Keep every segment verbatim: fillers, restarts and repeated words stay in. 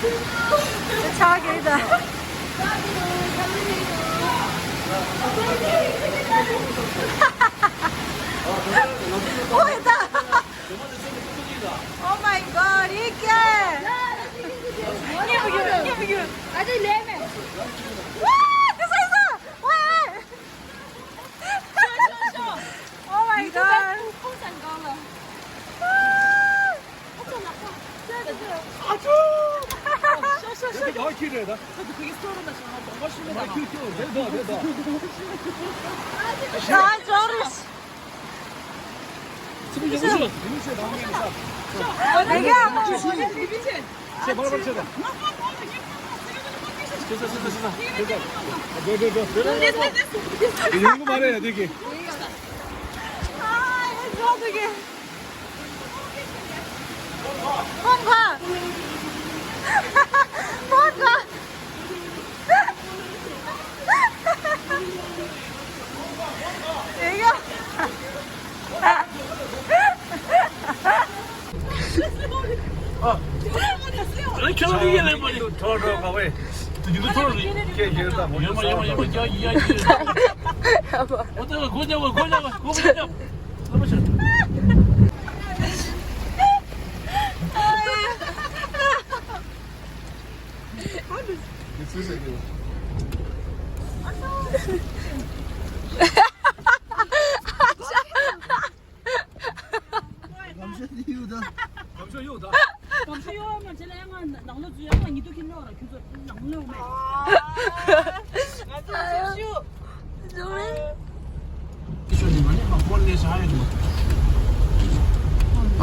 ཆགས་ཀྱི་ད། ཨོ་ཡ་ད། Oh my god, ये क्या है? ये भी क्यों? ये भी क्यों? अरे ले मैं। वाह, कैसा, कैसा? वाह, वाह। Oh my god.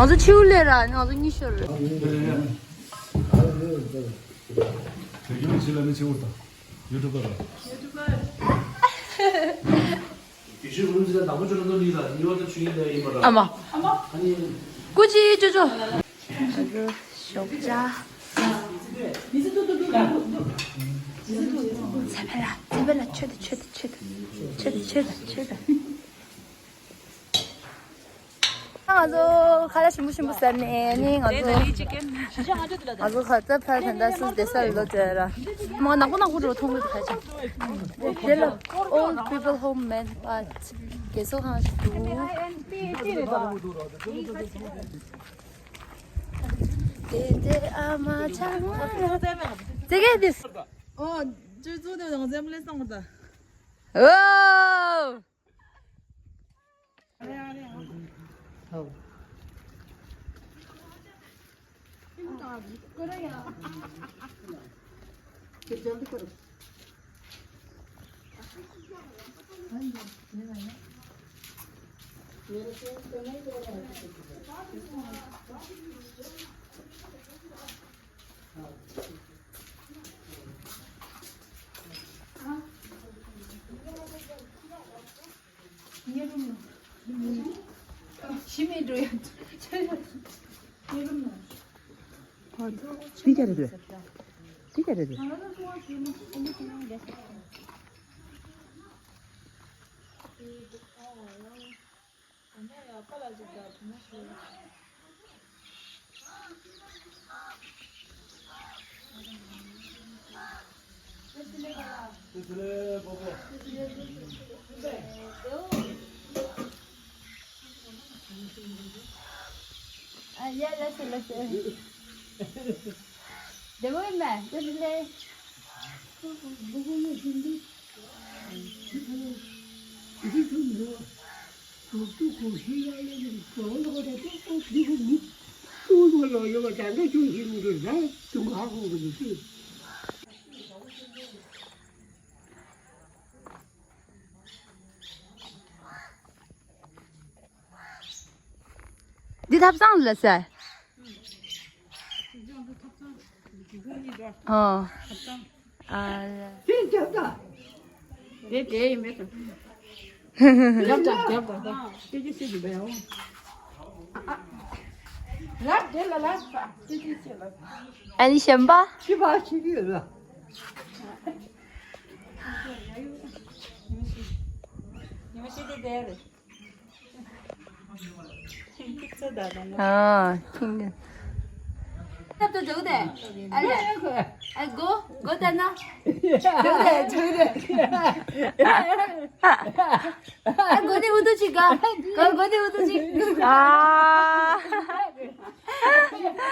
ང་ཚོ་ཆིའུ་ལས་ར་ང་ཚོ་གཉིས་ཤོར་རེད། དེ་གྱོང་ཆེ་ལ་ནི་ཆེ་བོ་དང་ཡུ་ཊུབ་པར། ཨ་མ། ཀུ་ཅི་ཅོ་ཅོ། ཞོགས་ཇ། ཚེ་འཕེལ་ལ་ཚེ་འཕེལ་ལ་མཆོད་དེ་མཆོད་དེ་མཆོད་དེ་མཆོད་དེ་མཆོད་དེ་མཆོད་དེ། ང་ཚོ་ཁ་ལག་ཞིམ་པོ་ཞིམ་པོ་ཟ་ནས་ནི་ང་ཚོ་ང་ཚོ་ཁ་ཚ་ཕར་ད་ལྟ་སུ་བསྡད་ས་ལོ་ཙེ་ར་མ་ནག་པོ་ནག་པོ་འགྲོ་མཐོང་གི་འདུག་ཁ་ཅིག་དེ་ལ་old people home མེད་པ་རྒས་གསོ་ཁང་ཞིག་འདུག་དེ་དེ་ཨ་མ་ཆང་མ་ཙེ་གེ་དིས། ཨོ་ཅོ་ཙོ་དེ་དང་འཛེམ་ལེ་སང་ད། ཨོ། ཤི་མེད་འགྲོ་ཡ། ཤི་མེད་འགྲོ་ཡ། འདི་ག་རེ་རེད། འདི་ག་རེ་རེད། ཨ་ཡ་ལ་སེ་ལ་སེ། བདེ་མོ་ཡིན་མ། ལ་སེ་ལ་སེ། འདི་ཐབ་ཚང་ལ་ཟེར། ཨོ། ཨ། དེ་རྒྱབ་ད། དེ་དེ་ཡིན་མེད་དང་། རྒྱབ་ད་རྒྱབ་ད་ད། དེ་ཅི་སྲིད་དུ་བས་འོང་། ལབ་དེ་ལ་ལབ་ད། དེ་ཅི་སྲིད་ལ། ཨ་ནི་གཞན་པ། ཤི་བ་ཤི་གི་ལ། ཉི་མ་ཤི་དེ་དེ་རེད། ཨ། ཁྱིམ་གྱི། ཐབས་ཏུ་འཇུག་དེ། ཨ་ལེ། ཨ་གོ་གོ་ད་ན། འཇུག་དེ་འཇུག་དེ། ཨ་གོ་དེ་འུ་ཐུག་ཅིག་ག་གོ་གོ་དེ་འུ་ཐུག་ཅིག་ཨ།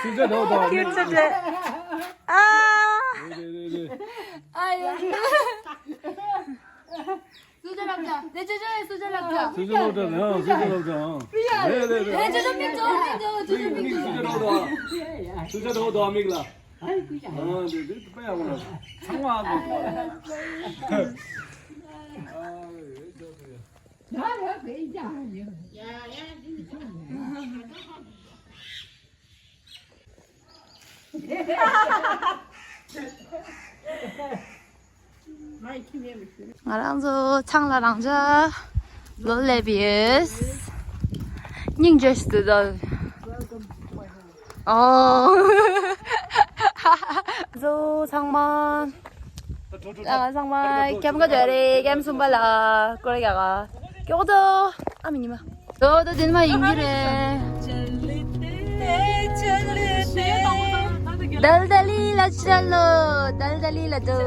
སུ་ཇ་དོ་དོ། ཁྱོད་ཚོ་དེ། ཨ། རེད་རེད་རེད། ཨ་ཡོ། སུ་ཇ་ལབ་ཇ། དེ་ཅོ་ཅོ་ཡེ་སུ་ཇ་ལབ་ཇ། སུ་ཇ་ལབ་ཇ། ཨ། སུ་ཇ་ལབ་ཇ། ཨ། རེད་རེད་རེད། དེ་ཅོ་ཅོ་མིག་ཅོ་མིག་ཅོ་ཅོ་ཅོ་མིག་མིག་ཅོ། སུ་ཇ་དོ་དོ། སུ་ཇ་དོ་དོ་མིག་ལ། ཨ་དེ་དེ་དཔེ་ཡག་པོ་ལ། ཚང་མ་ཨ་གོ། ཨ་རེད་ཇོ་དེ། ང་རང་ཚོ་ཚང་ལ་རང་ཅག་ལོ་ལེབ་ཡོད། སྙིང་རྗེ་ཞིག་འདུག་ད། ཨོ། ཚོ་ཚང་མ། ཚང་མ་ཀེམ་ག་དོ་རེ་ཀེམ་གསུམ་པ་ལ་སྐོར་རྒྱག་ག་ཀྱོག་ཏོ། ཨ་མི་ཉི་མ། དོ་དོ་དེ་མ་ཡིན་གྱི་རེད། དལ་དལ་ལ་ཆ་ལོ། དལ་དལ་ལ་དོ།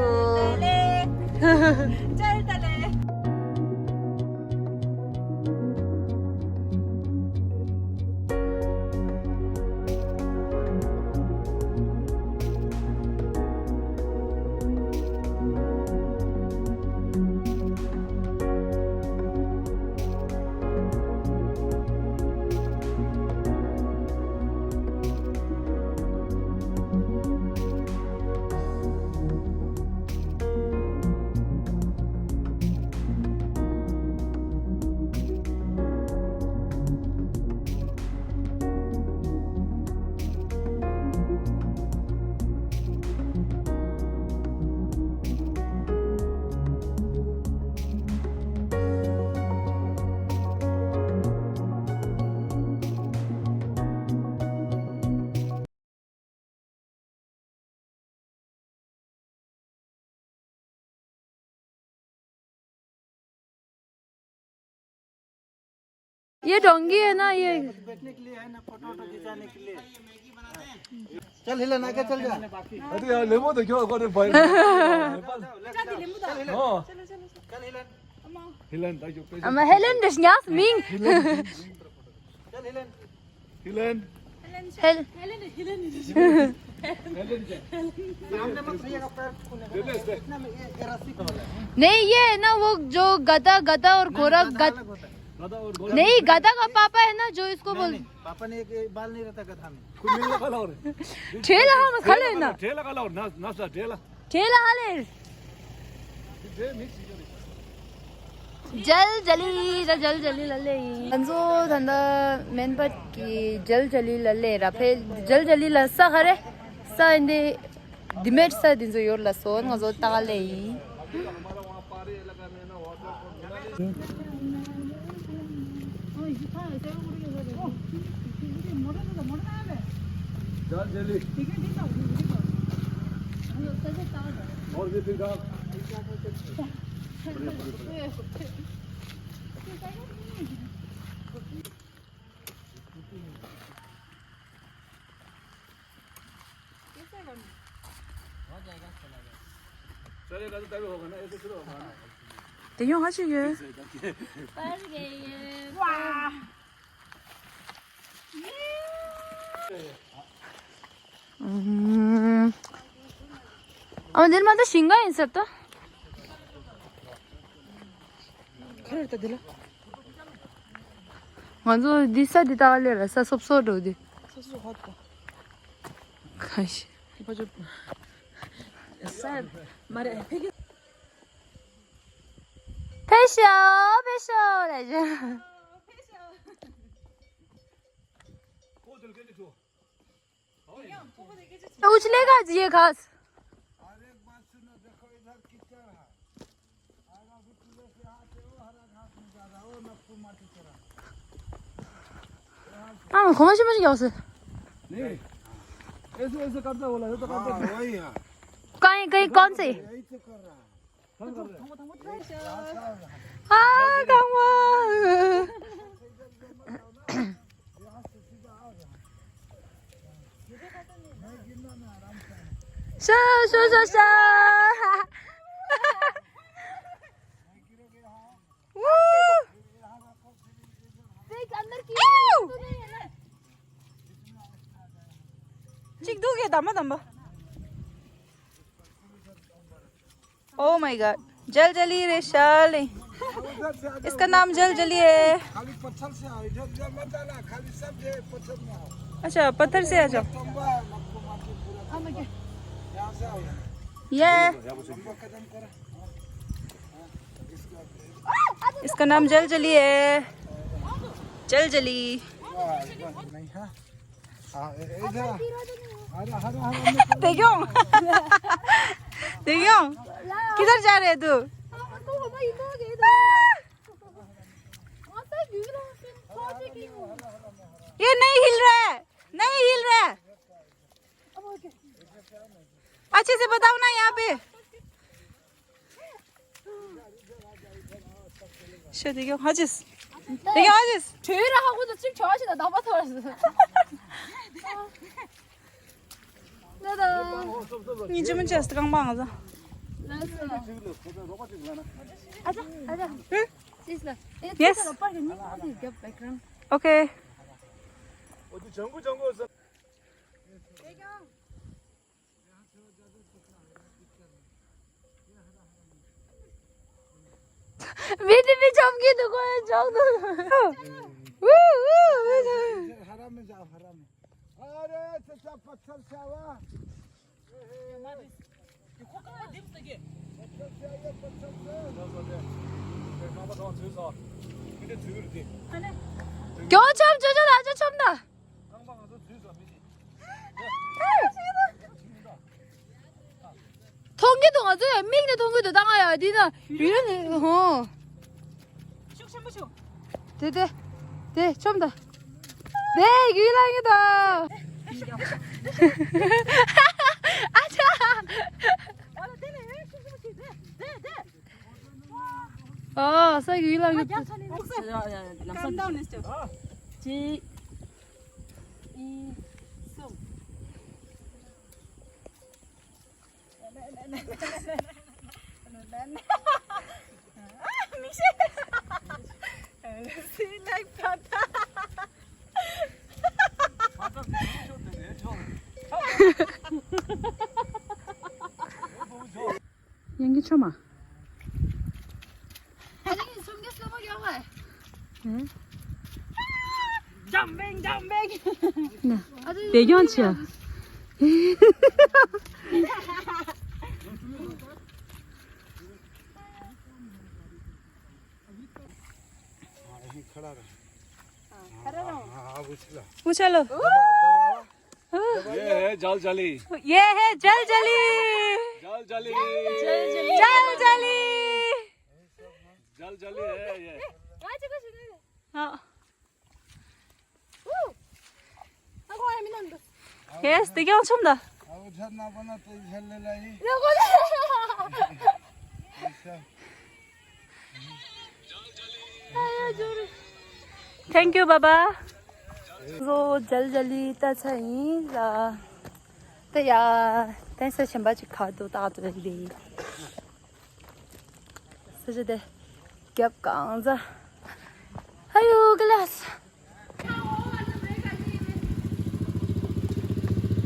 ये ढोंगी है ना ये। बैठने के लिए है ना, फोटो वोटो खिंचाने के लिए। चल हिलन, आगे चल जा। अरे यार, लेमो तो क्यों अगर भाई नेपाल। हाँ। चल हिलन। हिलन, thank you. आमा हेलन दस न्यास मिङ। चल हिलन। हिलन। हेल। नहीं, ये है ना वो जो गधा, गधा और घोड़ा, गधा। नहीं, गधा का पापा है ना जो इसको बोल। पापा ने एक बाल नहीं रहता गधा में। ठेला हम खा लेना। ठेला खा लो ना, नाश्ता ठेला। ཁྱེད་ལ་ཧ་ལས། ཇལ་ཇལ་ལི་ར་ཇལ་ཇལ་ལི་ལ་ལེ་ཡིན། ང་ཚོ་ད་ལྟ་མེན་པད་ཀྱི་ཇལ་ཇལ་ལི་ལ་ལེ་ར་ཕེ་ཇལ་ཇལ་ལི་ལ་ས་ག་རེ་ས་ཡིན་ཏེ། ལྡི་མེད་ས་འདི་ཚོ་ཡོད་ལ་སོ་ང་ཚོ་ལྟ་ག་ལེ་ཡིན། ཇལ་ཇལ་ལི། और भी फिर कहाँ? चलेगा तो तभी होगा ना, ऐसे शुरू होगा ना। དེ་ཡོང་ཧ་ཅིག་ཡོད། པར་གེ་ཡོད། ཝ། ཨམ། ཨ་མ་འདིར་མ་ད་ཞིང་ཁ་ཡིན་ཟེར་ད། ཁ་རེ་ད་འདི་ལ། ང་ཚོ་འདི་ས་འདི་ད་ག་ལེ་ར་ས་སོབ་སོབ་འགྲོ་འདི། ས་སོབ་ཧོ་ད། ཁ་ཤི། ཕ་ཅོ། ས་མ་རེད་ཕེ་གི། ཕེ་ཤོ་ཕེ་ཤོ་རེད། उछलेगा जी ये घास। अरे एक बात सुनो, देखो इधर कीचड़ है। अगर अभी तुझे से आते हो हरा घास में ज्यादा, वो नक्कू माटी तेरा। हाँ, घुमा से मुझे क्या उसे? नहीं, ऐसे ऐसे करता बोला, ये तो करता हाँ, वही है। कहीं कहीं कौन से? यही तो कर रहा है। ཨ་དང་བ། शो, शो, शो, शो। वो। देख, अंदर की तो नहीं है ना? चिक दू के दम्बा दम्बा। Oh my God, जल जली रे शाले। इसका नाम जल जली है। खाली पत्थर से आओ, इधर, इधर मत आना, खाली सब ये पत्थर में आओ। अच्छा, पत्थर से आ जाओ। तंबा है, मक्खू माटी पूरा तंबा। यहाँ से आओ। ये। तंबा खत्म करो। इसका नाम जल जली है। जल जली। वाह, वाह, नहीं है। हाँ, ए-, ए-, इधर आ। हरा, हरा, हरा, हरा। देखो। देखो। किधर जा रहे तू? ये नहीं हिल रहा है, नहीं हिल रहा है। अच्छे से बताओ ना यहाँ पे। ཤི་དེ་ག་ཧ་ཅིས། དེ་ག་ཧ་ཅིས། བྲོས་ར་ཧ་གོ་ད་ཅིག་བྲོས་ཤི་ད་དག་པ་ཐོར་ཤི། ད་ད། ཉིན་ཅི་མི་ཅེས་ཏི་གང་པང་ཟ། Yes. Okay. वीडियो भी चमकी दुकान चौक दो। वो वो वो। हरा में जाओ, हरा में। अरे चाचा, पत्थर से आवा। पत्थर से आइए, पत्थर से। क्यों चम जो जो राजा चम ना। མཐོང་གི་འདུག་ང་ཚོས་མིག་ནས་མཐོང་གི་འདུག་ད་ང་ཡ་འདི་ན་ཡུལ་ནས་ཧོ། དེ་དེ་དེ་ཆོམ་ད། དེ་ཡུལ་ལ་ཡིན་ད། ཨ་ཅག་ཨོ་ས་ཡུལ་ལ་ཡོད། གཅིག་གཉིས། གསུམ། ཡང་གི་ཆོ་མ། Jumping, jumping. ནས། དེ་ཀྱང་ཆེ། खड़ा रहो। खड़ा रहो। हाँ, हाँ, अब उछला। उछलो। दबा, दबाओ। ये है जल जली। ये है जल जली। जल जली। जल जली। जल जली है ये। हाँ। Yes, དེ་ཀྱང་ཆོམ་ད། अब झरना बना तो इधर ले लाई। ऐसा। Thank you, बाबा। जो जल जली त छ इ ला। त या, त स छम्बा च खा दो ता तो दे। ས་ཆ་དེ་རྒྱབ་གང་ཟ། ཧ་ཡོ་ག་ལ་ས།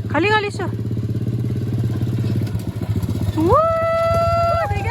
ག་ལི་ག་ལི་ཤོ། ཝུ། དེ་ག་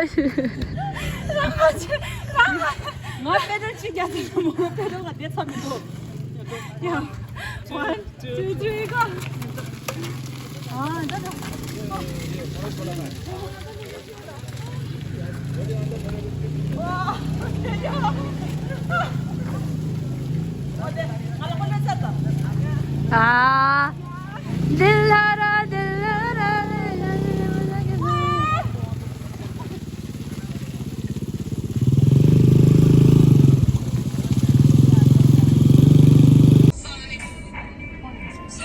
ང་པེ་ཏྲོལ་གཅིག་རྒྱག་ཐུབ་མོ། པེ་ཏྲོལ་ང་བསྡད་ཚར་མི་འདུག་ཡ། One, two, three, go. ཨ། ད་ད། ཨ། དི་ལ་ར་དི་ལ་ར།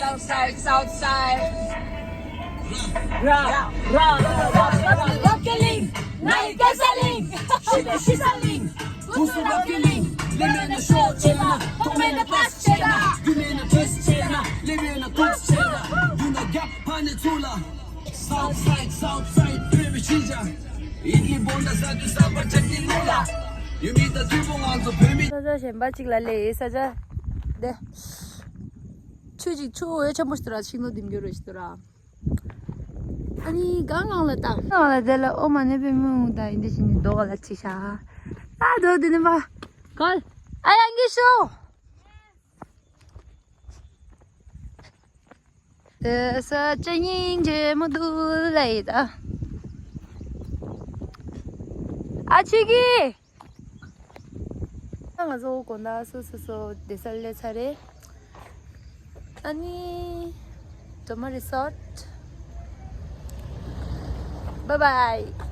South side, south side. Ra, ra, ra, ra, ra, ra, Rockeling, Nai Gasoline, Shida Shisaling, Kusu Rockeling, Lemena Show Chela, Tomena Pass Chela, Dumena Twist Chela, Lemena Twist Chela, Duna Gap Pane Tula. South side, south side, baby Shinja. Idli bonda sadu saba chakni lola. You meet the people on the pyramid. ས་ཆ་གཞན་པ་ཅིག་ལ་སླེབས། ས་ཆ་འདི། ཆུ་ཅིག་ཆུ་འོད་ཆེན་པོ་ཞིག་འདུག་ར། ཤིང་ཏོག་ལྡེམ་རྒྱུ་རེད་ཞིག་འདུག་ར། ཨ་ནི་གང་གང་ལ་བཏང་། གང་ལ་དེ་ལ་ཨོ་མ་ནེ་པེ་མི་འུང་ད་ཡིན་དེ་བཞིན་ནི་རྡོ་ག་ལ་ཅི་ཤ། ཨ་རྡོ་དེ་ནི་མ། གལ། ཨ་ཡང་གི་ཤོ། དེ་ས་ཅི་ཡིན་ཇེ་མོ་དུ་ལ་ཡི་ད། ཨ་ཆི་གི། ང་ཚོ་དགོང་དག་སོ་སོ་སོ་བསྡད་སར་སླེབས་ཚར་རེད། ཨ་ནི། Doma Resort. Bye bye.